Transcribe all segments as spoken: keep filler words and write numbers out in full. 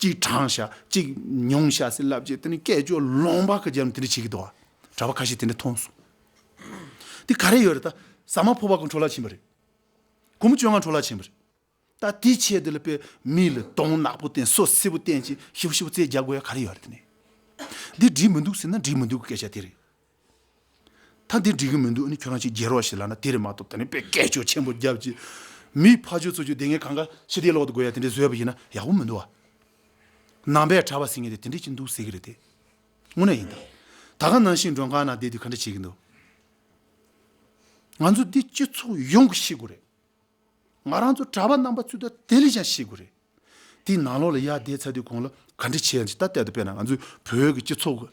གཅིག་དྲངས་ཤག་གཅིག་ཉུང་ཤག་ཟེར་ལབ་བྱས། དེ་ནི་སྐད་ཅོར་ལོང་པ་གི་རྒྱབ་ནས་དེ་འདྲ་བྱེད་ཀྱི་འདུག་བ། གྲྭ་པ་ཁ་ཤས་དེ་འདྲ་མཐོང་སོང་། དེ་ག་རེ་ཡོད་རེད། ད་ཟ་མ་ཕོར་པ་གི་འཕྲོ་བརླག་ཕྱིན་པ་རེད། སྒོར་མོ་བཅོ་ལྔ་འཕྲོ་བརླག་ཕྱིན་པ་རེད། ད་དེའི་ཆེད་དུ་ལ་དཔེ་མི་ལ་གདོང་ནག་པོ་བསྟན། སོ་སེར་པོ་བསྟན་བྱས་ཞིབ་ཞིབ་རྩེ་རྒྱག་དགོས་ཡ་ག་རེ་ཡོད་རེད། དེ་ནི་འདི་འགྲིག་མི་འདུག་ཟེར་ན་འགྲིག་མི་འདུག་གི་སྐད་ཆ་དེ་རེད། ད་འདི་འགྲིག་གི་མི་འདུག་ཨ་ནི་ཁྱོད་རང་ཅིག་རྒྱལ་རོགས་ཤིག་ལབ་ན་དེ་རེད་མ་གཏོགས། ད་ནི་དཔེ་སྐད་ཅོར་ཆེན་པོ་རྒྱབ་ཀྱི་མི་ཕ་ཇོ་ཚོ་ཆོས་སྡེ་ངན་གང་ག་ཕྱི་དེ་ལོག་ཏུ་དགོས་ཡ་དེ་འདྲ་བཟོས་པ་ཡིན་ན་ཡག་པོ་མི་འདུག་བ། ནང་པའི་གྲྭ་པ་ཟེར་མཁན་དེ་དེ་འདྲ་ཅིག་འདུག་ཟེར་གི་རེད་དེ། དངོས་གནས་ཡིན་ད། ད་ག་ནང་བཞིན་མགྲོན་ཁང་ནང་བསྡད་དུས་ག་འདྲ་བྱེད་ཀྱི་འདུག་ང་ཚོ་འདི་སྤྱི་ཚོགས་ཡོངས་ཀྱིས་ཤེས་དགོས་རེད། ང་རང་ཚོ་གྲྭ་པ་རྣམ་པ་ཚོས་ད་དེ་ལས་ཀྱང་ཤེས་དགོས་རེད། དེའི་ནང་ལོགས་ལ་ཡར་བསྡད་ཚར་དུས་གོང་ལ་ག་འདྲ་བྱས་ཡང་ཅི། ད་ལྟ་དུ་དཔེར་ན་ང་ཚོའི་བོད་ཀྱི་སྤྱི་ཚོགས་ཀྱི་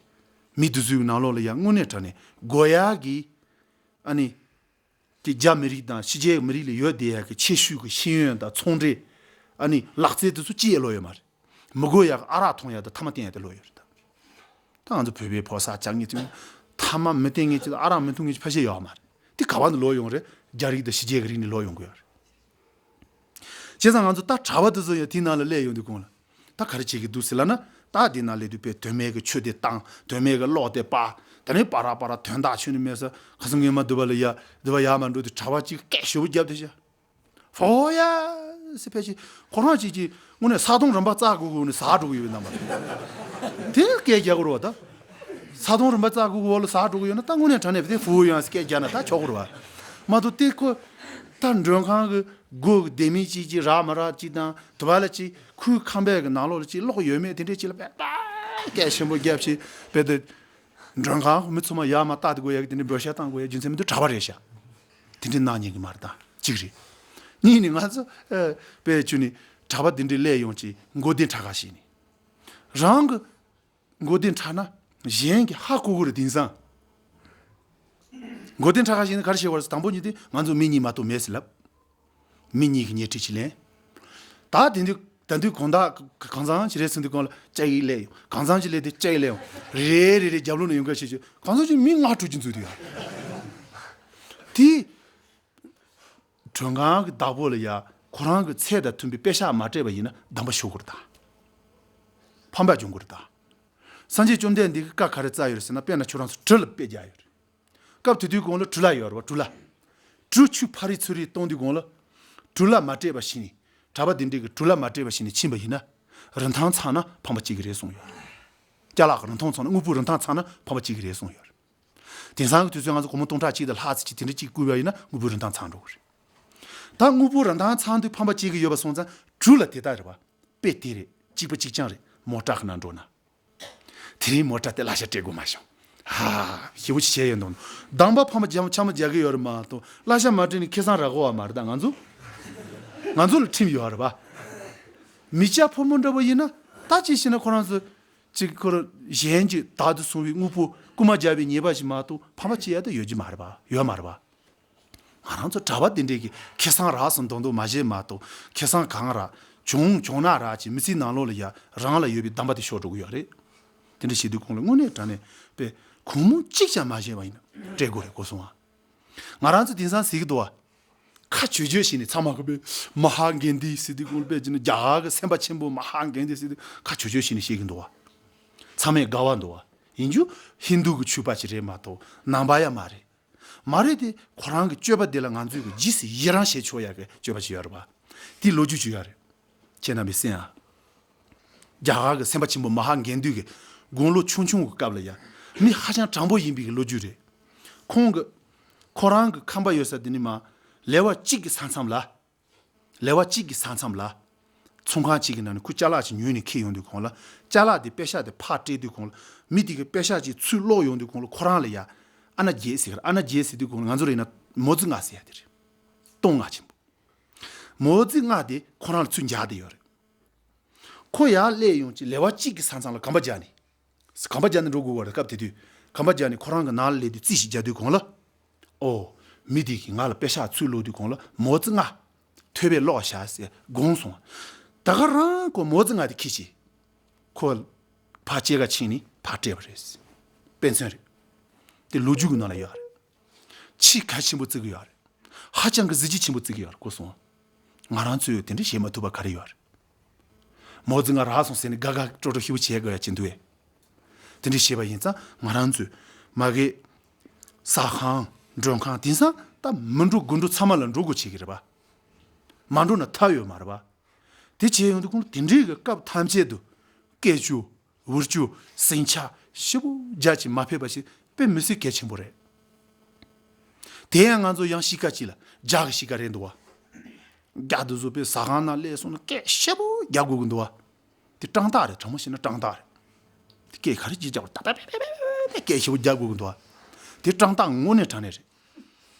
མི་འདི་ཚོའི་ནང་ལོགས་ལ་ཡང་དངོས་གནས་དྲང་གནས་དགོས་ཡག་གི་ཨ་ནི་དེ་རྒྱ་མི་རིགས་དང་ཕྱི་རྒྱལ་མི་རིགས་ལ་ཡོད་བསྡད་ཡག་གི་ཆེ་ཤོས་ཀྱི་ཤེས་ཡོན་དང་ཚོང་འབྲེལ་ཨ་ནི་ལག་རྩལ་དེ་ཚོ་ཅི་ཡང་ལོག་ཡོད་མ་རེད། མི་དགོས་ཡག་གི་ཨ་རག་འཐུང་ཡག་དང་ཐ་མག་བསྟེན་ཡག་དེ་ལོག་ཡོད་རེད་ད། ད་ང་ཚོ་བོད་པའི་ཕོ་གསར་སྐྱ་ངེད་ཚོས་ཐ་མག་མི་བསྟེན་མཁན་ཅིག་དང་ཨ་རག་མི་འཐུང་མཁན་ཅིག་ཕལ་ཆེར་ཡོད་མ་རེད། དེ་ག་བ་ནས་ལོག་ཡོང་རེད། རྒྱ་རིགས་དང་ཕྱི་རྒྱལ་གྱི་རིགས་ནས་ལོག་ཡོང་གི་ཡོད་རེད། བྱས་ཙང་ང་ཚོ་ད་གྲྭ་པ་དེ་ཚོ་ཡང་དེའི་ནང་ལ་སླེབས་ཡོང་དུས་གོང་ལ་ད་ག་རེ་བྱེད་ཀྱི་འདུག་ཟེར་ལབ་ན། ད་དེའི་ནང་སླེབས་དུས་དཔེ་དོན་མེད་ཀྱི་ཆོས་དེ་བཏང་། དོན་མེད་ཀྱི་གློག་དེ་སྤར། དེ་ནས་པ་ར་པ་ར་དོན་དག་ཆོས་ནི་མེད་ས། ཁ་སང་ངས་མ་འདུག་པ་ལ་ཡ་འདུག་པ་ཡ་མ་འགྲོ་དུས་གྲྭ་པ་གཅིག་སྐད་ཞེ་པོ་བརྒྱབ་དེ་ཤ། ཧོ་ཡ་ཟེར་ཕལ་ཆེར་ཁོ་རང་གཅིག་གིས་དངོས་གནས་ས་དོང་རིམ་པ་བཙག་དགོས་དགོས་ནས་ཟག་འགྲོ་གི་ཡོད་པའི་རྣམ་པ་དེ་སྐད་རྒྱག་དགོས་རེད་བ། ད་ས་དོང་རིམ་པ་བཙག་དགོས་དགོས་ལ་ཟག་འགྲོ་གི་ཡོད་ན་ད་དངོས་གནས་དྲང་གནས་དེ་ཧྥུ་ཡང་སྐད་རྒྱག་ན་ད་ཆོག་གི་རེད་བ། མ་གཏོགས་དེ་ཁོ་ད་མགྲོན་ཁང་གི་སྒོ་གི་ལྡེ་མིག་གཅིག་གཅིག་རག་མ་རག་གཅིག་དང་། དུ་བ་ལ་གཅིག་ཁོའི་ཁང་པའི་གི་ནང་ལོགས་ལ་གཅིག་གློག་ཡོད་མེད་དེ་འདྲས་གཅིག་ལ་དཔེ་ད་སྐད་ཆེན་པོ་རྒྱབ་ཤིག་དཔེ་དེ། མགྲོན་ཁང་མི་ཚང་མ་ཡར་མར་བལྟ་དགོས་ཡག་གི་དེ་འདྲའི་འབོད་ཤག་བཏང་དགོས་ཡག་རྒྱུ་མཚན་མི་འདུག་གྲྭ་པ་རེད་ཤག་དེ་འདྲའི་གནང་ཉན་གི་མ་རེད། ད་གཅིག་རེད། གཉིས་ནི་ང་ཚོ་ཨ་དཔེ་བྱས་ནས་གྲྭ་པ་དེ་འདྲའི་སླེབས་ཡོང་ཅིག་མགོ་བདེ་ཁྲ་ཁ་ཞིག་ནི། རང་གི་མགོ་བདེ་ཁྲ་ན་གཞན་གྱི་ཧ་གོ་གི་རེད། དེང་སང་མགོ་བདེ་ཁྲ་ཁ་ཞིག་ནི་ག་རེ་བྱེད་པ་རེད། དང་པོ་ཉིད་དེ་ང་ཚོ་མི་གཉིས་མ་གཏོགས་མེད་ཟེར་ལབ། མི་གཉིས་ཀྱི་ཉལ་ཁྲི་གཅིག་ལེན། ད་དེ་དུས་ད་དུས་གང་ལྟར་གང་ཚང་ཅི་རེད་ཟེར་དུས་གང་ལ་ལྕགས་ཡིག་སླེབས་ཡོང་། གང་ཚང་ཅི་སླེབས་དུས་ལྕགས་ཡིག་སླེབས་ཡོང་། རེ་རེ་རེ་རྒྱབ་ལོགས་ནས་ཡོང་ག་བྱེད་ཆོག་གང་ཚང་ཅི་མི་ལྔ་དྲུག་ཅིག་འཛུལ་དུས་ཡ། དེ་མགྲོན་ཁང་གི་བདག་པོ་ལ་ཡ་ཁོ་རང་གི་ཚད་དང་མཐུན་པའི་པེ་ཤག་མ་སྤྲད་པ་ཡིན་ན་གདམས་པ་ཤོར་གི་རེད་ད། ཕམ་པ་འབྱུང་གི་རེད་ད། སངས་རྒྱས་བཅོམ་ལྡན་འདས་ཀྱིས་བཀའ་ག་རེ་སྩལ་ཡོད་རེད་ཟེར་ན། དཔེར་ན་ཁྱོད་རང་ཚོ་གྲུ་ལ་དཔེ་རྒྱག་ཡོད་རེད། སྐབས་དེ་དུས་གོང་ལ་གྲུ་ལ་ཡོད་རེད་བ། གྲུ་ལ། གྲུ་ཆུ་ཕ་རི་ཚུ་རི་གཏོང་དུས་གོང་ལ། གྲུ་ལ་མ་སྤྲད་པ་ཞིག་ནས། གྲྭ་པ་དེ་འདྲས་ཀྱིས་གྲུ་ལ་མ་སྤྲད་པ་ཞིག་ནས་ཕྱིན་པ་ཡིན་ན། རིན་ཐང་ཚང་ན་ཕམ་པ་སྐྱེ་གི་རེད་གསུངས་ཡོད་རེད། ཅ་ལག་གི་རིན་ཐང་ཚང་ན། དངོས་པོའི་རིན་ཐང་ཚང་ན་ཕམ་པ་སྐྱེ་གི་རེད་གསུངས་ཡོད་རེད། དེང་སང་གི་དུས་ཚོད་ང་ཚོ་སྒོར་མོ་སྟོང་ཕྲག་གཅིག་དང་ལྷག་ཙམ་ཅིག་དེ་འདྲ་གཅིག་བརྐུས་པ་ཡིན་ན་དངོས་པོའི་རིན་ཐང་ཚང་འགྲོ་གི་རེད། ད་དངོས་པོའི་རིན་ཐང་ཚང་དུས་ཕམ་པ་སྐྱེ་གི་ཡོད་པ་སོང་ཙང་གྲུ་ལ་དེ་ལྟར་རེད་བ། དཔེ་དེ་རེད། གཅིག་པ་གཅིག་རྐྱང་རེད། མོ་ཊ་ཁ་ནང་འགྲོ་ན། དེ་རིང་མོ་ཊ་དེ་གླ་ཆ་སྤྲད་དགོས་མ་བྱུང་། ཧ། ཞེ་པོ་ཅིག་བྱས་ཡོད་འདུག་གདམས་པ་ཕམ་པ་རྒྱ་ཆ་མ་རྒྱག་གི་ཡོད་རེད་མ་གཏོགས། གླ་ཆ་མ་སྤྲད་ནས་ཁེ་བཟང་རག་གོ་བ་མ་རེད། ད་ང་ཚོ་ང་ཚོ་ལ་ཁྲིམས་ཡོད་རེད་པ། མི་སྐྱ་ཕོ་མོ་འདྲ་པོ་ཡིན་ན་ད་ཅི་ཞེ་ན་ཁོ་རང་ཚོ་ཅིག་ཁོ་རང་གཞན་གྱི་བདག་ཏུ་བཟུང་བའི་དངོས་པོ་རྐུ་མ་རྒྱག་པའི་ཉེས་པ་ཞིག་མ་གཏོགས་ཕམ་པ་སྐྱེ་ཡ་ད་ཡོད་ཀྱི་མ་རེད་པ། ཡོད་མ་རེད་པ། ང་རང་ཚོ་གྲྭ་པ་འདི་འདྲས་ཀྱི་ཁེ་བཟང་རག་སོང་མདོག་མདོག་མ་བྱེད་མ་གཏོགས། ཁེ་བཟང་གང་རག་བྱུང་བྱུང་ན་རག་ཅིག་མི་ཚེའི་ནང་ལོགས་ལ་ཡ་རང་ལ་ཡོད་པའི་གདམས་པ་དེ་ཤོར་འགྲོ་གི་ཡོད་རེད། དེ་འདྲ་བྱེད་དུས་གོང་ལ་དངོས་གནས་དྲང་གནས་དཔེ་སྒོར་མོ་གཅིག་ཀྱང་མ་བཞེས་པ་ཡིན་ན་སྤྲད་དགོས་རེད་གོ་སོང་ཨ། ང་རང་ཚོ་དེང་སང་ཟེར་གི་འདུག་བ། ཁ་བྱོས་བྱོས་བྱས་ནས་ཚང་མ་གི་དཔེ་མ་ཧཱ་གན་དྷི་ཟེར་དུས་གོང་ལ་དཔེ་བྱས་ན་རྒྱ་གར་གི་སེམས་དཔའ་ཆེན་པོ་མ་ཧཱ་གན་དྷི་ཟེར་དུས་ཁ་བྱོས་བྱོས་བྱས་ནས་བཤད་གི་འདུག་བ། ཚང་མས་དགའ་བ་འདུག་བ། ཡིན་རྒྱུ་ཧིན་དུ་གི་ཆོས་པ་ཅིག་རེད་མ་གཏོགས་ནང་པ་ཡ་མ་རེད། མ་རེད་དེ། ཁོ་རང་གི་སྤྱོད་པ་དེ་ལ་ང་ཚོས་གི་རྗེས་སུ་ཡི་རང་བྱེད་ཆོག་ཡག་གི་སྤྱོད་པ་ཅིག་ཡོད་རེད་པ། དེའི་ལོ་རྒྱུས་ཅིག་ཡོད་རེད། ཁྱེད་རྣམ་པས་གསན་ཨ། རྒྱ་གར་གི་སེམས་དཔའ་ཆེན་པོ་མ་ཧཱ་གན་དྷི་གི་དགུང་ལོ་ཆུང་ཆུང་གི་སྐབས་ལ་ཡ་མི་ཧ་ཅང་དྲང་པོ་ཡིན་པའི་གི་ལོ་རྒྱུས་རེད། ཁོང་གི་ཁོ་རང་གི་ཁང་པ་ཡོད་ས་དེ་ནི་མ་ལེ་དབར་གཅིག་གི་ས་མཚམས་ལ། ལེ་དབར་གཅིག་གི་ས་མཚམས་ལ། ཚོང་ཁང་གཅིག་གི་ནང་ནས་ཁོས་ཅ་ལག་ཅིག་ཉོས་ནས་འཁྱེར་ཡོང་དུས་གོང་ལ། ཅ་ལག་དེ་པེ་ཤག་དེ་ཕར་སྤྲད་དུས་གོང་ལ། མི་དེ་གི་པེ་ཤག་ཅིག་ཚུར་སློག་ཡོང་དུས་གོང་ལ་ཁོ་རང་ལ་ཡ། ཨ་ན་རྒྱལ་ཟེར་གི་རེད། ཨ་ན་རྒྱལ་ཟེར་དུས་གོང་ལ་ང་ཚོ་རེད་ན་མོ་ཙི་ལྔ་ཟེར་ཡ་དེ་རེད། སྟོང་ལྔ་ཆེན་པོ། མོ་ཙི་ལྔ་དེ་ཁོ་རང་ལ་ཚུར་འཇགས་བསྡད་ཡོད་རེད། ཁོ་ཡར་སླེབས་ཡོང་ཅིག་ལེ་དབར་གཅིག་གི་ས་མཚམས་ལ་གམ་པ་རྒྱག་ནས། གམ་པ་རྒྱག་ནས་འགྲོ་དགོས་པ་རེད། སྐབས་དེ་དུས་གམ་པ་རྒྱག་ནས་ཁོ་རང་གི་ནང་ལ་སླེབས་དུས་རྩིས་ཤིག་རྒྱག་དུས་གོང་ལ། ཨོ། མི་དེ་གིས་ང་ལ་པེ་ཤག་ཚུར་སློག་དུས་གོང་ལ་མོ་ཙི་ལྔ་ཐོལ་པས་སློག་བཞག་ཟེར་དགོངས་སོང་། ད་ག་རང་ཁོ་མོ་ཙི་ལྔ་དེ་ཁྱེར་ཅིག་ཁོ་ཕར་སྐྱེལ་ག་ཕྱིན་ནས་ཕར་སྤྲད་པ་རེད། དཔེ་མཚོན་རེད། དེ་ལོ་རྒྱུས་ཀྱི་ནང་ལ་ཡོད་རེད། ཆེས་གལ་ཆེན་པོ་བརྩི་གི་ཡོད་རེད། ཧ་ཅང་གི་གཟི་བརྗིད་ཆེན་པོ་བརྩི་གི་ཡོད་རེད་གོ་སོང་། ང་རང་ཚོས་དེ་འདྲ་བྱེད་མ་ཐུབ་པ་ག་རེ་ཡོད་རེད། མོ་ཙི་ང་རག་སོང་ཟེར་ནས་དགའ་དགའ་སྤྲོ་སྤྲོ་ཞེ་པོ་བྱེད་དགོས་ཡ་ཅིག་འདུག་ཨེ། དེ་འདྲ་བྱས་པ་ཡིན་ཙང་ང་རང་ཚོས་མ་གི་ཟ་ཁང་མགྲོན་ཁང་དེང་སང་ད་མི་འགྲོ་དགུ་འགྲོ་ཚང་མ་ལ་འགྲོ་དགོས་བྱེད་ཀྱི་རེད་པ། མ་འགྲོ་ན་ཐབས་ཡོད་མ་རེད་པ། དེ་བྱས་ཡོང་དུས་ཁོང་དེ་འདྲའི་གི་སྐབས་ཐམས་ཅད་དུ་སྐད་ཅོ་འུར་ཅོ་ཟིང་ཆ་ཞེ་པོ་རྒྱ་ཆེ་མ་ཕེབས་པ་ཞིག་དཔེ་མི་སྲིད་གལ་ཆེན་པོ་རེད། དེ་ཡང་ང་ཚོ་ཡང་གཤིས་ཀ་གཅིག་ལ་རྒྱ་གི་གཤིས་ཀ་རེད་འདུག་བ། རྒྱ་དེ་ཚོ་དཔེ་ཟ་ཁང་ནང་སླེབས་སོང་ན་སྐད་ཞེ་པོ་རྒྱག་དགོས་ཀྱི་འདུག་བ། དེ་སྤྲང་རྟགས་རེད། དྲང་མོ་བཤད་ན་སྤྲང་རྟགས་རེད། དེ་སྐད་ག་རེ་ཅིག་རྒྱག་པ་ད་ད་པེ་པེ་པེ་པེ་སྐད་ཞེ་པོ་རྒྱག་དགོས་ཀྱི་འདུག་བ། དེ་སྤྲང་རྟགས་དངོས་གནས་དྲང་གནས་རེད།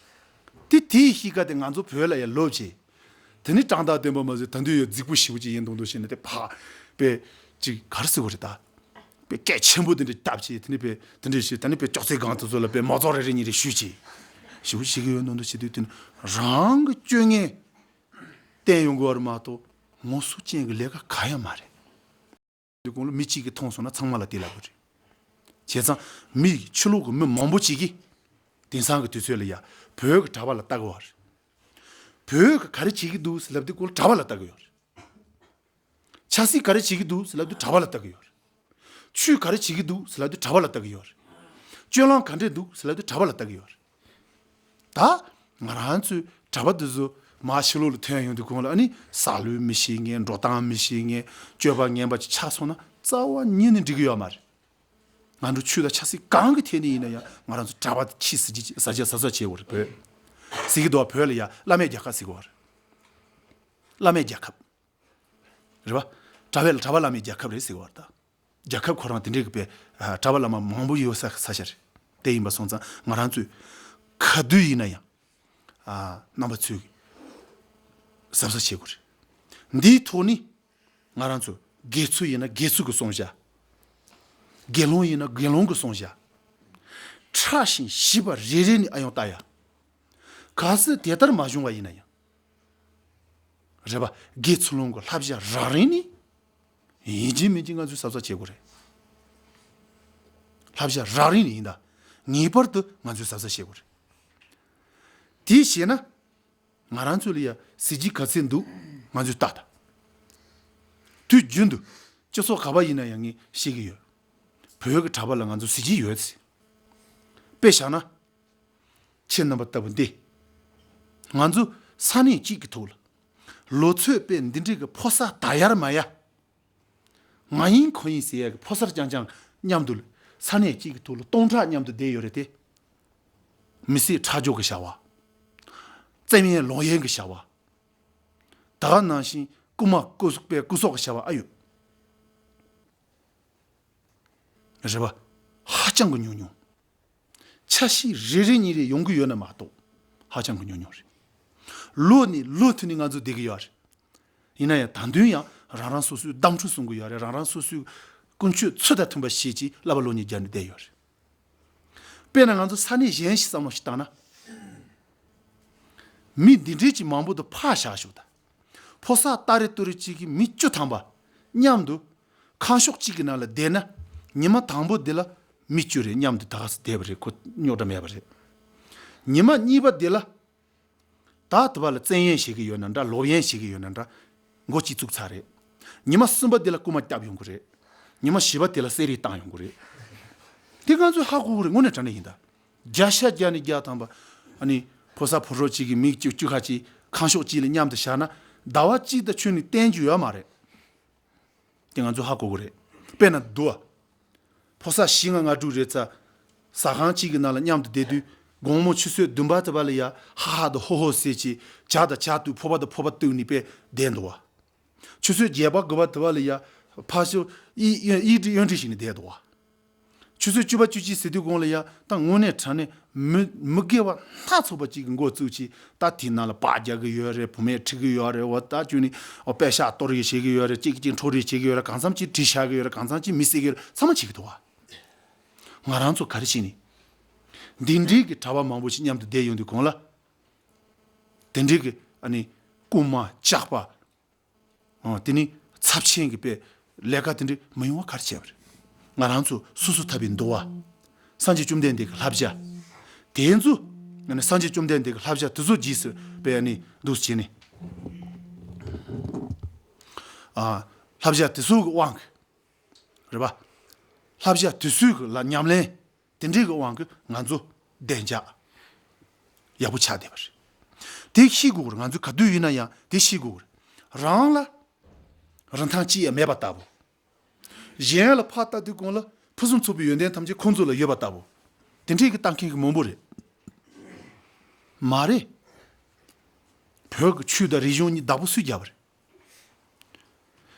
དེ་དེའི་གཤིས་ཀ་དེ་ང་ཚོ་བོད་ལ་ཡང་ལོབས་བྱས། དེ་ནི་སྤྲང་རྟགས་བསྟན་པ་མ་ཟད་ད་དུང་ཡང་རྫིག་པོ་ཞེ་པོ་ཅིག་ཡིན་མདོག་མདོག་བྱས་ནས་དེ་ཕ་དཔེ་ཅིག་ག་རེ་ཟེར་དགོས་རེད་ད། དཔེ་སྐད་ཆེན་པོ་དེ་འདྲ་བཏབ་བྱས་དེ་ནི་དཔེ་དེ་འདྲ་བྱས་ད་ནི་དཔེ་ཅོག་ཙེ་སྒང་དེ་ཚོ་ལ་དཔེ་མ་རྩོག་རེ་རེ་གཉིས་རེ་གཞུས་བྱས། ཞེ་པོ་བྱེད་ཀྱི་ཡོད་མདོག་མདོག་བྱེད་དུས་དེ་ནི་རང་གི་སྤྱོད་ངན་བསྟན་ཡོང་དགོས་པ་རེད་མ་གཏོགས་ངོ་སོ་ཅན་གྱི་ལས་ཀ་ག་ཡང་མ་རེད། དེ་གོང་ལ་མི་གཅིག་གིས་མཐོང་སོང་ན་ཚང་མ་ལ་དེ་ལབ་དགོས་རེད། བྱས་ཙང་མི་ཕྱི་ལོགས་ཀྱི་མི་མང་པོ་གཅིག་གིས་དེང་སང་གི་དུས་ཚོད་ལ་ཡ་བོད་ཀྱི་གྲྭ་པ་ལ་ལྟ་གི་ཡོད་རེད། བོད་ཀྱི་ག་རེ་བྱེད་ཀྱི་འདུག་ཟེར་ལབ་དུས་གོང་ལ་གྲྭ་པ་ལ་ལྟ་གི་ཡོད་རེད། ཆབ་སྲིད་ག་རེ་བྱེད་ཀྱི་འདུག་ཟེར་ལབ་དུས་གྲྭ་པ་ལ་ལྟ་གི་ཡོད་རེད། ཆོས་ག་རེ་བྱེད་ཀྱི་འདུག་ཟེར་ལབ་དུས་གྲྭ་པ་ལ་ལྟ་གི་ཡོད་རེད། སྤྱོད་ལམ་ག་འདྲས་འདུག་ཟེར་ལབ་དུས་གྲྭ་པ་ལ་ལྟ་གི་ཡོད་རེད། ད་ང་རང་ཚོའི་གྲྭ་པ་འདི་ཚོ་མར་ཕྱི་ལོགས་ལ་ཐོན་ཡོང་དུས་གོང་ལ་ཨ་ནི་ཟ་ལུགས་མི་ཤེས་མཁན། འགྲོ་སྟངས་མི་ཤེས་མཁན། སྤྱོད་པ་ངན་པ་ཅིག་ཆགས་སོང་ན་རྩ་བ་ཉིད་ནས་འགྲིག་གི་ཡོད་མ་རེད། ང་ཚོ་ཆོས་དང་ཆབ་སྲིད་གང་གི་ཐད་ནས་ཡིན་ན་ཡང་ང་རང་ཚོ་གྲྭ་པ་དེ་ཕྱིས་ཟ་རྒྱུ་ཟ་རྒྱུ་ཟ་ཟ་བྱེད་དགོས་རེད། བོད་ཟེར་གྱི་འདུག་བ། བོད་ལ་ཡ་བླ་མའི་རྒྱལ་ཁབ་ཟེར་གྱི་ཡོད་རེད། བླ་མའི་རྒྱལ་ཁབ་རེད་བ། གྲྭ་པའི་གྲྭ་པ་བླ་མའི་རྒྱལ་ཁབ་རེད་ཟེར་གྱི་ཡོད་རེད་ད། རྒྱལ་ཁབ་ཁོ་རང་དེ་འདྲའི་གི་དཔེ་གྲྭ་པ་བླ་མ་མང་པོ་ཡོད་ས་ས་ཆ་རེད། དེ་ཡིན་པ་སོང་ཙང་ང་རང་ཚོས་ག་དུས་ཡིན་ན་ཡང་རྣམ་པ་ཚོས་གཟབ་གཟབ་བྱེད་དགོས་རེད། འདིའི་ཐོག་ནས་ང་རང་ཚོ་དགེ་ཚུལ་ཡིན་ན་དགེ་ཚུལ་གྱི་བསྲུང་བྱ། དགེ་སློང་ཡིན་ན་དགེ་སློང་གི་བསྲུང་བྱ། ཕྲ་ཞིང་ཞིབ་པ་རེ་རེ་ནས་ཨ་ཡོང་ལྟ་ཡ། གལ་སྲིད་དེ་ལྟར་མ་བྱུང་བ་ཡིན་ན་ཡང་། རེད་པ། དགེ་ཚུལ་སློང་གི་བསླབ་བྱ་རགས་རིམ་ནི། ཡིན་གཅིག་མིན་གཅིག་ང་ཚོས་གཟབ་གཟབ་བྱེད་དགོས་རེད། བསླབ་བྱ་རགས་རིམ་ནི་ཡིན་ད། ངེས་པར་དུ་ང་ཚོས་གཟབ་གཟབ་བྱེད་དགོས་རེད། དེ་བྱས་ན། ང་རང་ཚོ་ལ་ཡ་གཟི་བརྗིད་ག་ཚད་འདུག་ང་ཚོས་ལྟ་ད། དུས་རྒྱུན་དུ་སྤྱི་ཚོགས་ག་པ་ཡིན་ན་ཡང་ངས་བཤད་ཀྱི་ཡོད། བོད་ཀྱི་གྲྭ་པ་ལ་ང་ཚོ་གཟི་བརྗིད་ཡོད་ཟེར། དཔེ་བཞག་ན། ཁྱེད་རྣམ་པ་ལྟ་བུ་འདི། ང་ཚོ་ས་གནས་གཅིག་གི་ཐོག་ལ། ལོ་ཚོད་དཔེ་འདི་འདྲའི་གི་ཕོ་གསར་ད་ཡར་མ་ཡར། ང་ཡིན་ཁོ་ཡིན་ཟེར་ཡ་གི་ཕོ་གསར་རྐྱང་རྐྱང་མཉམ་དུ་ལ་ས་གནས་གཅིག་གི་ཐོག་ལ་སྟོང་ཕྲག་མཉམ་དུ་བསྡད་ཡོད་རེད་དེ། མི་སེར་ཁྲག་སྦྱོར་གི་བྱ་བ། བཙན་གཡེམ་ལོག་གཡེམ་གི་བྱ་བ། ད་ག་ནང་བཞིན་རྐུ་མ་རྐུ་སོག་པའི་རྐུ་སོག་གི་བྱ་བ་ཨ་ཡོད། རེད་པ། ཧ་ཅང་གི་ཉུང་ཉུང་། ཆ་ཤས་རེ་རེ་གཉིས་རེ་ཡོང་གི་ཡོད་ན་མ་གཏོགས་ཧ་ཅང་གི་ཉུང་ཉུང་རེད། ལོ་ནས་ལོ་མཐུད་ནས་ང་ཚོ་བསྡད་ཀྱི་ཡོད་རེད། ཡིན་ན་ཡང་ད་དུང་ཡང་རང་རང་སོ་སོའི་གདམས་ཁྲིམས་སྲུང་གི་ཡོད་རེད། རང་རང་སོ་སོའི་ཀུན་སྤྱོད་ཚུལ་དང་མཐུན་པ་བྱེད་ཅེས་བསླབ་པ་ལོ་གཉིས་བརྒྱབ་ནས་བསྡད་ཡོད་རེད། དཔེར་ན་ང་ཚོ་ས་གནས་གཞན་ཞིག་བསམ་བློ་ཞིག་བཏང་ན། མི་འདི་འདྲས་ཀྱི་མང་པོ་དུ་ཕར་བཞག་ཞོག་ད། ཕོ་གསར་ཏ་རེ་ཏུ་རེ་གཅིག་གིས་མི་བཅུ་ཐམ་པ་མཉམ་དུ་ཁང་ཤོག་གཅིག་གི་ནང་ལ་བསྡད་ན། ཉི་མ་དང་པོ་འདི་ལ་མི་བཅུ་རེ་མཉམ་དུ་ད་ག་སེ་བསྡད་པ་རེད། ཁོ་རྙོག་དྲ་མེད་པ་རེད། ཉི་མ་གཉིས་པ་འདི་ལ་ད་དེ་བ་ལ་བཙན་གཡེམ་བྱེད་ཀྱི་ཡོད་ན་འདྲ། ལོག་གཡེམ་བྱེད་ཀྱི་ཡོད་ན་འདྲ། མགོ་གཅིག་བཙུགས་ཚར་རེད། ཉི་མ་གསུམ་པ་འདི་ལ་རྐུ་མ་བརྒྱབ་ཡོང་གི་རེད། ཉི་མ་བཞི་པ་དེ་ལ་གསེར་རིས་བཏང་ཡོང་གི་རེད། དེ་ང་ཚོས་ཧ་གོ་གི་རེད། དངོས་གནས་དྲང་གནས་ཡིན་ད། བརྒྱ་ཆ་བརྒྱ་ནས་བརྒྱ་ཐམ་པ། ཨ་ནི་ཕོ་གསར་ཕོ་རོག་གཅིག་གིས་མི་བཅུ་བཅུ་ཁ་གཅིག་ཁང་ཤོག་གཅིག་ལ་མཉམ་དུ་བཞག་ན་ཟླ་བ་གཅིག་དང་ཁྱོན་ནས་བསྟན་རྒྱུ་ཡོད་མ་རེད། དེ་ང་ཚོས་ཧ་གོ་གི་རེད། དཔེར་ན་འདུག་ཨ། ཕོ་གསར་བཞི་ལྔ་ལྔ་དྲུག་རེ་ཙམ། ཟ་ཁང་གཅིག་གི་ནང་ལ་མཉམ་དུ་བསྡད་དུས་དགོང་མོ་ཆུ་ཚོད་བདུན་པ་དེ་བ་ལ་ཡ་ཧ་ཧ་དང་ཧོ་ཧོ་ཟེར་གྱིས་ཇ་དང་ཇ་བཏུགས། ཕོར་པ་དང་ཕོར་པ་བཏུགས་ནས་དཔེ་བསྡད་འདུག་བ། ཆུ་ཚོད་བརྒྱད་པ་དགུ་པ་དེ་བ་ལ་ཡ་ཕར་ཚུར་གཡས་གཡོན་གཡས་འགྲིག་གཡོན་འགྲིག་བྱས་ནས་བསྡད་འདུག་བ། ཆུ་ཚོད་བཅུ་པ་བཅུ་གཅིག་ཟེར་དུས་གོང་ལ་ཡ་ད་དངོས་གནས་དྲང་གནས་མི་མི་དགེ་བ་སྣ་ཚོགས་པ་གཅིག་གི་འགོ་བཙུགས་ཀྱིས་ད་དེའི་ནང་ལ་སྦ་རྒྱག་གི་ཡོད་རེད། བུད་མེད་ཁྲིད་གི་ཡོད་རེད། འོ་ད་ཁྱོད་ནི་འོ་པད་ཤག་གཏོར་རེས་བྱེད་གི་ཡོད་རེད། གཅིག་གཅིག་འཕྲོག་རེས་བྱེད་གི་ཡོད་རེད། གང་འཚམ་གཅིག་གྲི་བཞག་གི་ཡོད་རེད། གང་འཚམ་གཅིག་མི་བསད་གི་ཡོད་རེད། ཚང་མ་བྱེད་གི་འདུག་བ། ང་རང་ཚོ་ག་རེ་བྱས་ནས། འདི་འདྲའི་གི་གྲྭ་པ་མང་པོ་ཞིག་མཉམ་དུ་བསྡད་ཡོང་དུས་གོང་ལ། དེ་འདྲའི་གི་ཨ་ནི་རྐུན་མ་ཇག་པ། ཨ་དེ་ནི་ཚབས་ཆེན་གི་དཔེ་ལས་ཀ་དེ་འདྲ་མི་ཡོང་བ་ག་རེ་བྱས་པ་རེད། ང་རང་ཚོ་སོ་སོ་ཐར་པའི་འདུལ་བ། སངས་རྒྱས་བཅོམ་ལྡན་འདས་ཀྱི་བསླབ་བྱ། དེ་ཚོ་ཨ་ནི་སངས་རྒྱས་བཅོམ་ལྡན་འདས་ཀྱི་བསླབ་བྱ་དེ་ཚོ་རྗེས་སུ་དཔེ་ཨ་ནི་འདུག་སེ་བྱས་ནས། ཨ། བསླབ་བྱ་དེ་ཚོ་གི་དབང་གིས་རེད་པ། བསླབ་བྱ་དེ་ཚོའི་གི་ལ་ཉམས་ལེན་དེ་འདྲའི་གི་དབང་གིས་ང་ཚོ་བདེ་འཇགས་ཡག་པོ་ཆགས་བསྡད་པ་རེད། དེ་ཤེས་དགོས་རེད། ང་ཚོས་ག་དུས་ཡིན་ན་ཡང་དེ་ཤེས་དགོས་རེད། རང་ལ་རིན་ཐང་ཅི་ཡང་མེད་པ་ལྟ་བུ། གཞན་ལ་ཕར་ལྟ་དུས་གང་ལ་ཕུན་སུམ་ཚོགས་པའི་ཡོན་ཏན་ཐམས་ཅད་ཁོང་ཚོ་ལ་ཡོད་པ་ལྟ་བུ། དེ་འདྲའི་གི་ལྟ་མཁན་གི་མང་པོ་རེད། མ་རེད། བོད་ཀྱི་ཆོས་དང་རིག་གཞུང་གཉིས་བདག་པོ་སུས་བརྒྱབ་པ་རེད།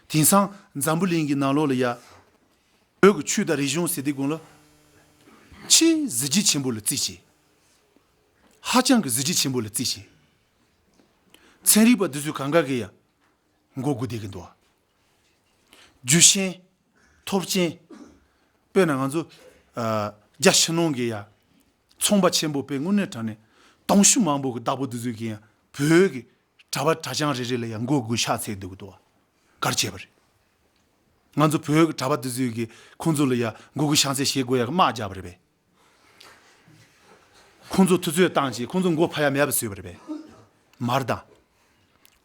དེང་སང་འཛམ་བུ་གླིང་གི་ནང་ལོགས་ལ་ཡ། བོད་ཀྱི་ཆོས་དང་རིག་གཞུང་ཟེར་དུས་གང་ལ། ཆེས་གཟི་བརྗིད་ཆེན་པོ་ལ་བརྩི་བྱེད། ཧ་ཅང་གི་གཟི་བརྗིད་ཆེན་པོ་ལ་བརྩི་བྱེད། ཚན་རིག་པ་འདི་ཚོས་གང་ག་གི་ཡ། མགོ་སྒུར་བསྡད་ཀྱི་འདུག་རྒྱུ་ཤེས། ཐོབ་ཆེན། དཔེར་ན་ང་ཚོ། ཨ། རྒྱ་ཕྱི་ནང་གི་ཡ། ཚོང་པ་ཆེན་པོ་དཔེ་དངོས་གནས་དྲང་གནས་དུང་ཕྱུར་མང་པོ་གི་བདག་པོ་འདི་ཚོས་ཀྱི་ཡ། བོད་ཀྱི་གྲྭ་པ་གྲྭ་རྐྱང་རེ་རེ་ལ་ཡ་མགོ་སྒུར་ཕྱག་འཚལ་འདུག་གི་འདུག་ག་རེ་བྱས་པ་རེད། ང་ཚོ་བོད་ཀྱི་གྲྭ་པ་འདི་ཚོས་ཀྱི་ཁོང་ཚོ་ལ་ཡ་མགོ་སྒུར་ཕྱག་འཚལ་བྱེད་དགོས་ཡ་གི་དམག་རྒྱབ་པ་རེད་པས། ཁོང་ཚོ་དུས་ཚོད་བཏང་བྱས་ཁོང་ཚོ་མགོ་ཕར་ཡ་མེད་པ་བཟོས་པ་རེད་པས། མ་རེད་དང་།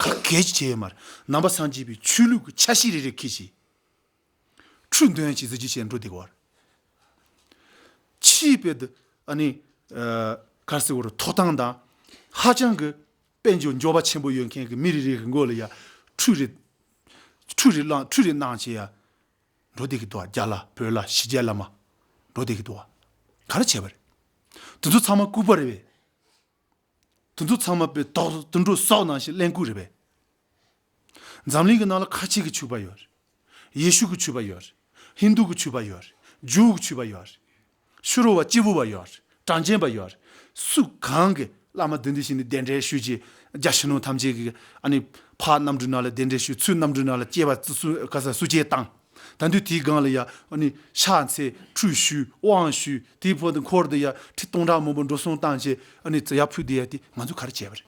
ག་གེ་ཅི་བྱས་ཡོད་མ་རེད། ནང་པ་སངས་རྒྱས་པའི་ཆོས་ལུགས་ཀྱི་ཆ་ཤས་རེ་རེ་ཁྱེར་བྱས། ཁྲུས་འདོན་གྱི་གཟི་བརྗིད་ཆེན་འགྲོ་བསྡད་ཀྱི་ཡོད་རེད། ཕྱིའི་དཔེ་དུ་ཨ་ནི། ཨ། ག་རེ་ཟེར་དགོས་རེད། ཐོབ་ཐང་དང་། ཧ་ཅང་གི་དཔལ་འབྱོར་འབྱོར་པ་ཆེན་པོ་ཡོད་མཁན་གྱི་མི་རེ་རེ་གི་མགོ་ལ་ཡ། ཁྲུས་རེ། ཁྲུས་རེ་བླངས་ཁྲུས་རེ་གནང་བྱས་ཡ། འགྲོ་བསྡད་ཀྱི་འདུག་བ། རྒྱ་ལ་བོད་ལ་ཕྱི་རྒྱལ་ལ་མར་འགྲོ་བསྡད་ཀྱི་འདུག་བ། ག་རེ་བྱས་པ་རེད། དེ་ཚོ་ཚང་མ་ལྐུགས་པ་རེད་པས། དེ་ཚོ་ཚང་མ་དཔེ་དོག་དུད་འགྲོ་སོག་ནང་བཞིན་གླེན་ལྐུགས་རེད་པས། འཛམ་གླིང་གི་ནང་ལ་ཁ་ཆེ་གི་ཆོས་པ་ཡོད་རེད། ཡེ་ཤུ་གི་ཆོས་པ་ཡོད་རེད། ཧིན་དུ་གི་ཆོས་པ་ཡོད་རེད། ཇུའུ་གི་ཆོས་པ་ཡོད་རེད། ཕྱི་རོལ་བ་སྐྱེས་བུ་བ་ཡོད་རེད། གྲངས་ཅན་པ་ཡོད་རེད། སུ་གང་གི་བླ་མ་དེ་འདྲ་ཞིག་ནས་གདན་འདྲེན་ཞུས་ཀྱི་རྒྱ་ཕྱི་ནང་ཐམས་ཅད་ཀྱི་ཨ་ནི་ཕར་གནམ་གྲུ་ནང་ལ་གདན་འདྲེན་ཞུས། ཚུར་གནམ་གྲུ་ནང་ལ་སྐྱེ་བ་བཙུན་སུ་ག་ས་སུ་སྐྱེ་བཏང་། ད་དུས་དེའི་སྒང་ལ་ཡ་ཨ་ནི་ཕྱག་འཚལ་ཁྲུས་ཞུས་དབང་ཞུས། དེའི་བར་དུ་འཁོར་དུ་ཡ་ཁྲི་སྟོང་ཕྲག་མང་པོ་འགྲོ་སོང་བཏང་བྱས་ཨ་ནི་ཡར་ཕུལ་དེ་ཡ་དེ་ང་ཚོས་ག་རེ་བྱས་པ་རེད།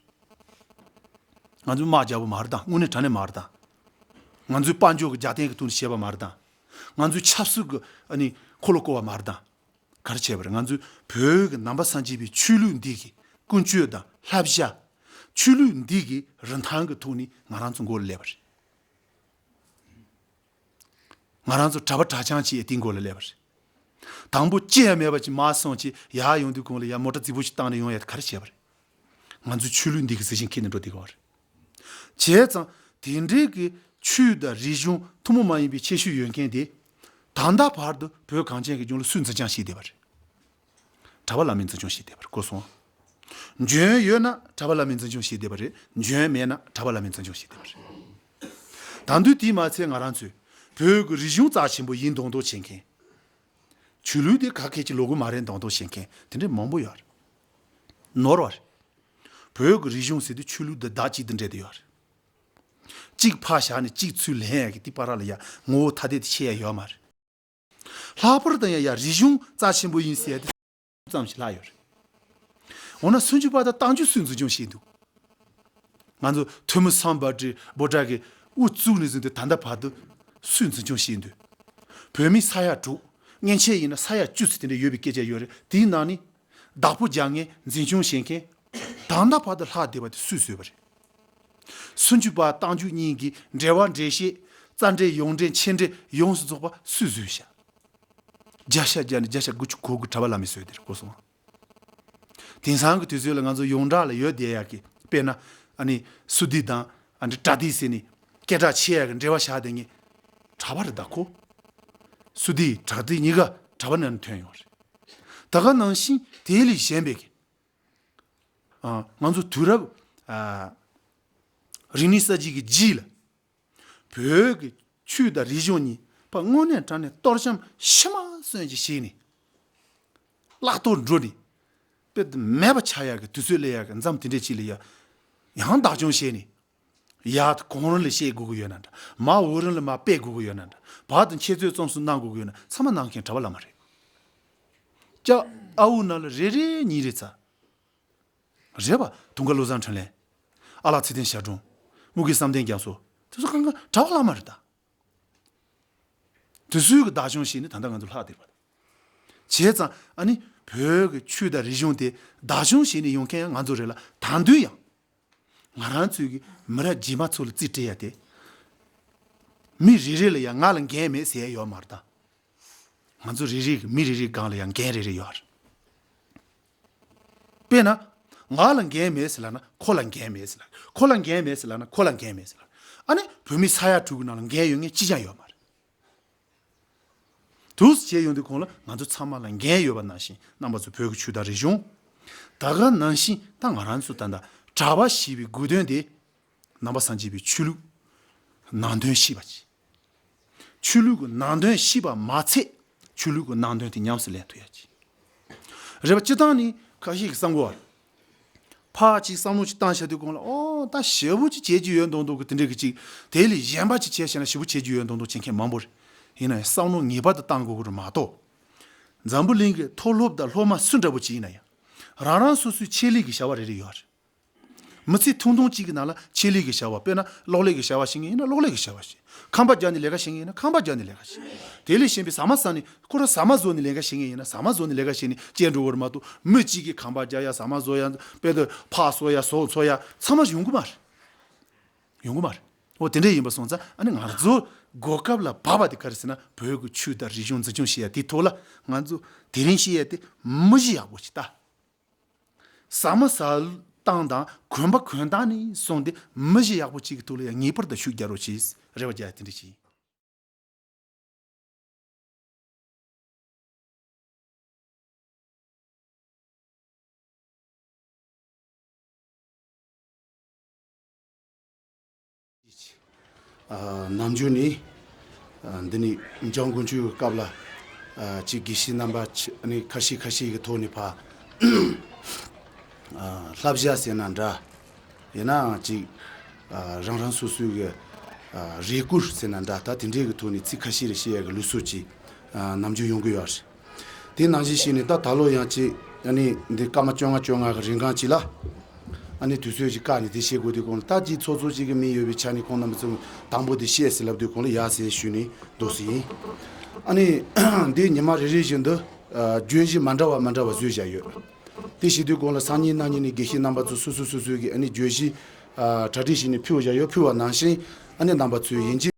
ང་ཚོས་དམག་རྒྱག་པ་མ་རེད་དང་། དངོས་གནས་དྲང་གནས་མ་རེད་དང་། ང་ཚོས་དཔལ་འབྱོར་གྱི་རྒྱབ་རྟེན་གྱི་ཐོག་ནས་བྱས་པ་མ་རེད་དང་། ང་ཚོས་ཆབ་སྲིད་ཀྱི་ཨ་ནི་འཁོར་ལོ་བསྐོར་བ་མ་རེད་དང་། ག་རེ་བྱས་པ་རེད། ང་ཚོས་བོད་ཀྱི་ནང་པ་སངས་རྒྱས་པའི་ཆོས་ལུགས་འདི་གི་ཀུན་སྤྱོད་དང་བསླབ་བྱ། ཆོས་ལུགས་འདི་གི་རིན་ཐང་གི་ཐོག་ནས་ང་རང་ཚོ་མགོ་ལ་སླེབས་པ་རེད། ང་རང་ཚོ་གྲྭ་པ་གྲྭ་རྐྱང་ཅིག་ཡ་དེའི་མགོ་ལ་སླེབས་པ་རེད། དང་པོ་ཅི་ཡང་མེད་པ་ཅིག་མར་སོང་ཅིག་ཡར་ཡོང་དུས་གང་ལ་ཡ་མོ་ཊ་རྫིག་པོ་ཞིག་བཏང་ནས་ཡོང་ཡ་དེ་ག་རེ་བྱས་པ་རེད། ང་ཚོའི་ཆོས་ལུགས་འདི་གི་གཟི་བྱིན་ཁྱེར་ནས་འགྲོ་བསྡད་ཀྱི་ཡོད་རེད། བྱས་ཙང་དེ་འདྲའི་གི་ཆོས་དང་རིག་གཞུང་ཐུན་མོང་མ་ཡིན་པའི་ཁྱད་ཆོས་ཡོད་མཁན་དེ། ད་ལྟ་བར་དུ་བོད་གངས་ཅན་གྱི་ལྗོངས་ལ་སུས་འཛིན་སྐྱོང་བྱས་བསྡད་པ་རེད། གྲྭ་པ་བླ་མས་འཛིན་སྐྱོང་བྱས་བསྡད་པ་རེད། གོ་སོང་། འཇོན་ཡོད་ན་གྲྭ་པ་བླ་མས་འཛིན་སྐྱོང་བྱས་བསྡད་པ་རེད། འཇོན་མེད་ན་གྲྭ་པ་བླ་མས་འཛིན་སྐྱོང་བྱས་བསྡད་པ་རེད། ད་དུང་དེས་མ་ཚད་ང་རང་ཚོས་བོད་ཀྱི་རིག་གཞུང་རྩ་ཆེན་པོ་ཡིན་མདོག་མདོག་བྱེད་མཁན། ཆོས་ལུགས་དེ་ག་གེ་ཅིག་ལོག་གི་མ་རེད་མདོག་མདོག་བྱེད་མཁན་དེ་འདྲ་མང་པོ་ཡོད་རེད། ནོར་བ་རེད། བོད་ཀྱི་རིག་གཞུང་ཟེར་དུས་ཆོས་ལུགས་འདི་བདག་གཅིག་ཏུ་འབྲེལ་ཏེ་ཡོད་རེད། གཅིག་ཕར་བཞག་ནས་གཅིག་ཚུར་ལེན་ཡ་གི་དེ་བར་ལ་ཡ་ངོ་བོ་ཐ་དད་དུ་ཕྱེ་ཡ་ཡོད་མ་རེད། ལྷག་པར་དུ་ཡང་ཡ་རིག་གཞུང་རྩ་ཆེན་པོ་ཡིན་ཟེར་ཡ་དེ་ཙམ་ཞིག་ལྷག་ཡོད་རེད། འོ་ན་སུམ་ཅུ་པ་དང་རྟགས་འཇུག་སུས་འཛིན་སྐྱོང་བྱས་འདུག་ང་ཚོ་ཐོན་མི་སམ་བྷོ་ཊ་བྷོ་ཊ་གི་དབུ་བཙུགས་ནས་བཟུང་སྟེ་ད་ལྟ་བར་དུ་སུས་འཛིན་སྐྱོང་བྱས་འདུག་བོད་མི་ས་ཡ་དྲུག་མཉེན་ཆས་ཡིན་ན་ས་ཡ་བཅུ་ཙམ་དེ་འདྲ་ཡོད་པའི་སྐད་ཆ་ཡོད་རེད། དེའི་ནང་ནས་བདག་པོ་རྒྱག་མཁན་འཛིན་སྐྱོང་བྱེད་མཁན་ད་ལྟ་བར་དུ་ལྷག་བསྡད་པ་དེ་སུས་བཟོས་པ་རེད། སུམ་ཅུ་པ་རྟགས་འཇུག་གཉིས་ཀྱི་འབྲེལ་བ་འགྲེལ་བཤད་རྩ་འགྲེལ་ཡོངས་འགྲེལ་མཆན་འགྲེལ་ཡོངས་སུ་རྫོགས་པ་སུས་བཟོས་ཤག་བརྒྱ་ཆ་བརྒྱ་ནས་བརྒྱ་ཆ་དགུ་བཅུ་གོ་དགུ་གྲྭ་པ་བླ་མས་བཟོས་དེར་གོ་སོང་། དེང་སང་གི་དུས་ཚོད་ལ་ང་ཚོ་ཡོངས་གྲགས་ལ་ཡོད་བསྡད་ཡག་གི་དཔེར་ན་ཨ་ནི་སུ་ཏི་དང་ཨ་ནི་པྲ་ཏི་ཟེར་ནས་སྐད་གྲགས་ཆེ་ཡག་གི་འབྲེལ་བ་བཞག་བསྡད་མཁན་གྲྭ་པ་རེད་ད་ཁོ། སུ་ཏི་པྲ་ཏི་གཉིས་ཀ་གྲྭ་པ་ནང་ནས་ཐོན་ཡོང་རེད། ད་ག་ནང་བཞིན་དེ་ལས་གཞན་པའི་གི་ཨ། ང་ཚོ་དུས་རབས་ཨ། རིག་གནས་གསར་བརྗེ་གི་རྗེས་ལ་བོད་ཀྱི་ཆོས་དང་རིག་གཞུང་གཉིས་པ་དངོས་གནས་དྲང་གནས་གཏོར་བཤམས་ཤི་མ་གསོན་གྱི་བྱས་ནས་བརླག་གཏོར་འགྲོ་ནས་དཔེ་མེད་པ་ཆགས་ཡག་གི་དུས་ཚོད་སླེབས་ཡག་གི་མཚམས་དེ་འདྲས་ཅིག་ལ་ཡ་ཡང་བདག་སྐྱོང་བྱས་ནས་ཡར་གོང་རིམ་ལ་བཤད་དགོས་ཀྱི་ཡོད་ན་འདྲ། མར་འོག་རིམ་ལ་མར་སྤེལ་དགོས་ཀྱི་ཡོད་ན་འདྲ། བར་དུ་འཆད་རྩོད་རྩོམ་གསུམ་གནང་དགོས་ཀྱི་ཡོད་ན་ཚང་མ་གནང་མཁན་གྲྭ་པ་བླ་མ་རེད། སྐྱ་ཨ་འུ་ནང་ལ་རེ་རེ་གཉིས་རེ་ཚ། རེད་པ། དུང་དཀར་བློ་བཟང་འཕྲིན་ལས། ཨ་ལགས་ཚེ་བརྟན་ཞབས་དྲུང་། དམུ་དགེ་བསམ་གཏན་རྒྱ་མཚོ། དེ་ཚོ་གང་ག་གྲྭ་པ་བླ་མ་རེད་ད། དེ་ཚོའི་གི་བདག་སྐྱོང་བྱས་ནས་ད་ལྟ་ང་ཚོ་ལྷག་བསྡད་པ་རེད། བྱས་ཙང་ཨ་ནི་བོད་ཀྱི་ཆོས་དང་རིག་གཞུང་དེ་བདག་སྐྱོང་བྱས་ནས་ཡོང་མཁན་ཡང་ང་ཚོ་རེད་ལ། ད་དུང་ཡང་ང་རང་ཚོའི་གི་མི་རབས་རྗེས་མ་ཚོ་ལ་རྩིས་སྤྲད་ཡ་དེ། མི་རེ་རེ་ལ་ཡང་ང་ལ་འགན་མེད་ཟེར་ཡ་ཡོད་མ་རེད་ད། ང་ཚོ་རེ་རེ་གི་མི་རེ་རེའི་སྒང་ལ་ཡང་འགན་རེ་རེ་ཡོད་རེད། དཔེར་ན། ང་ལ་འགན་མེད་ཟེར་ལབ་ན་ཁོ་ལ་འགན་མེད་ཟེར་ལབ། ཁོ་ལ་འགན་མེད་ཟེར་ལབ་ན་ཁོ་ལ་འགན་མེད་ཟེར་ལབ། ཨ་ནི་བོད་མི་ས་ཡ་དྲུག་གི་ནང་ལ་འགན་ཡོད་མཁན་གཅིག་ཀྱང་ཡོད་མ་རེད། དུས་བྱས་ཡོང་དུས་གོང་ལ་ང་ཚོ་ཚང་མ་ལ་འགན་ཡོད་པ་ནང་བཞིན་རྣམ་པ་ཚོ་བོད་ཀྱི་ཆོས་དང་རིག་གཞུང་། ད་ག་ནང་བཞིན་ད་ང་རང་ཚོ་ད་ལྟ་གྲྭ་པ་ཞེས་པའི་དགོས་དོན་དེ། ནང་པ་སངས་རྒྱས་པའི་ཆོས་ལུགས་ནང་དོན་ཤེས་པ་ཅིག་ཆོས་ལུགས་ཀྱི་ནང་དོན་ཤེས་པ་མ་ཚད་ཆོས་ལུགས་ཀྱི་ནང་དོན་དེ་ཉམས་སུ་ལེན་ཐུབ་ཡ་ཅིག་རེད་པ། སྤྱིར་བཏང་ནི་ཁ་ཤས་ཀྱིས་བསམ་གོ་བ་རེད། ཕར་ཅིག་བསམ་བློ་ཅིག་བཏང་བྱ་དུས་གོང་ལ་ཨོ་ད་ཞེ་པོ་ཅིག་བྱེད་ཀྱི་ཡོད་མདོག་མདོག་གི་དེ་འདྲས་ཀྱི་ཅིག་དེ་ལས་གཞན་པ་ཅིག་བྱས་བྱས་ན་ཞེ་པོ་བྱེད་ཀྱི་ཡོད་མདོག་མདོག་བྱེད་མཁན་མང་པོ་རེད། ཡིན་ན་ཡང་བསམ་བློ་ངེས་པར་དུ་བཏང་དགོས་ཀྱི་རེད་མ་གཏོགས། འཛམ་བུ་གླིང་གི་མཐོ་སློབ་དང་སློབ་མ་སུ་འདྲ་པོ་ཅིག་ཡིན་ན་ཡང་། རང་རང་སོ་སོའི་ཆེད་ལས་ཀྱི་བྱ་བ་རེ་རེ་ཡོད་རེད། མི་ཚེ་ཐུང་ཐུང་གཅིག་གི་ནང་ལ་ཆེད་ལས་ཀྱི་བྱ་བ་དཔེར་ན་གློག་ཀླད་ཀྱི་བྱ་བ་བྱེད་མཁན་ཡིན་ན་གློག་ཀླད་ཀྱི་བྱ་བ་བྱེད། ཁང་པ་རྒྱག་ནས་ལས་ཀ་བྱེད་མཁན་ཡིན་ན་ཁང་པ་རྒྱག་ནས་ལས་ཀ་བྱེད། དེ་ལས་གཞན་པའི་ཟ་མ་ཟ་ནས་ཁོ་རང་ཟ་མ་བཟོ་ནས་ལས་ཀ་བྱེད་མཁན་ཡིན་ན་ཟ་མ་བཟོ་ནས་ལས་ཀ་བྱེད་ནས་སྐྱེལ་འགྲོ་གི་རེད་མ་གཏོགས་མི་གཅིག་གིས་ཁང་པ་རྒྱག་ཡ་ཟ་མ་བཟོ་ཡ་དཔེ་དེ་ཕག་གསོ་ཡ་ཟོག་འཚོ་ཡ་ཚང་མ་ཡོང་གི་མ་རེད། ཡོང་གི་མ་རེད། འོ་དེ་འདྲ་ཡིན་པ་སོང་ཙང་ཨ་ནི་ང་ཚོ་གོ་སྐབས་ལ་བབས་པ་དེ་ག་རེ་ཟེར་ན་བོད་ཀྱི་ཆོས་དང་རིག་གཞུང་འཛིན་སྐྱོང་བྱེད་ཡ་དེའི་ཐོག་ལ་ང་ཚོ་དེ་རིང་བཤད་ཡ་དེ་མི་གཞི་ཡག་པོ་ཞིག་ལྟ། ཟ་མ་ཟ་སྟངས་དང་གོན་པ་གོན་སྟངས་ནས་བཟུང་སྟེ་མི་གཞི་ཡག་པོ་གཅིག་གི་ཐོག་ལ་ཡང་ངེས་པར་དུ་ཤུགས་རྒྱག་རོགས་བྱེད། རེ་བ་རྒྱག་དེ་འདྲ་བྱེད། ཨ། ནམ་རྒྱུན་ནི། ཨ། འདི་ནི་འཇང་དགུན་ཆོས་ཀྱི་སྐབས་ལ། ཨ། ཅིག་དགེ་བཤེས་རྣམ་པ་ཆ་ནི་ཁ་ཤས་ཁ་ཤས་ཀྱི་ཐོག་ནས་ཕར། ཨ། བསླབ་བྱ་ཟེར་ན་འདྲ། ཡིན་ནའང་ཅིག་ཨ། རང་རང་སོ་སོའི་གི། ཨ། རེ་སྐུལ་ཟེར་ན་འདྲ་ད་དེ་འདྲའི་གི་ཐོག་ནས་ཚིག་ཁ་ཤས་རེ་བཤད་ཡ་གི་ལུགས་སྲོལ་ཅིག་ཨ། ནམ་རྒྱུན་ཡོང་གི་ཡོད་རེད། དེ་ནང་བཞིན་བྱས་ནས་ད་ད་ལོ་ཡང་ཅིག་ཨ་ནི་འདི་སྐར་མ་བཅོ་ལྔ་བཅོ་ལྔ་གི་རིང་གང་ཅིག་ལ། ཨ་ནི་དུས་ཚོད་ཅིག་བཀག་ནས་དེ་བཤད་དགོས་དུས་གོང་ལ་ད་ཅིག་ཚོགས་གཙོ་གཅིག་གི་མིང་ཡོད་པའི་ཆ་ནས་ཁོང་རྣམ་པ་ཚོ་དང་པོ་དེ་བཤད་ཟེར་ལབ་དུས་གོང་ལ་ཡག་ཟེར་ཞུས་ནས་འདུག་སེ་ཡིན། ཨ་ནི་འདི་ཉི་མ་རེ་རེ་བཞིན་དུ་ཨ། བརྗོད་གཞི་མ་འདྲ་བ་མ་འདྲ་བ་བཟོས་བཞག་ཡོད། དེ་བྱེད་དུས་གོང་ལ་སང་ཉིན་གནངས་ཉིན་ནས་དགེ་བཤེས་རྣམ་པ་ཚོ་སོ་སོ་སོ་སོའི་གི་ཨ་ནི་བརྗོད་གཞི་ཨ། གྲ་སྒྲིག་བྱས་ནས་ཕུལ་བཞག་ཡོད། ཕུལ་བ་ནང་བཞིན་ཨ་ནི་རྣམ་པ་ཚོས་ཡིན་གཅིག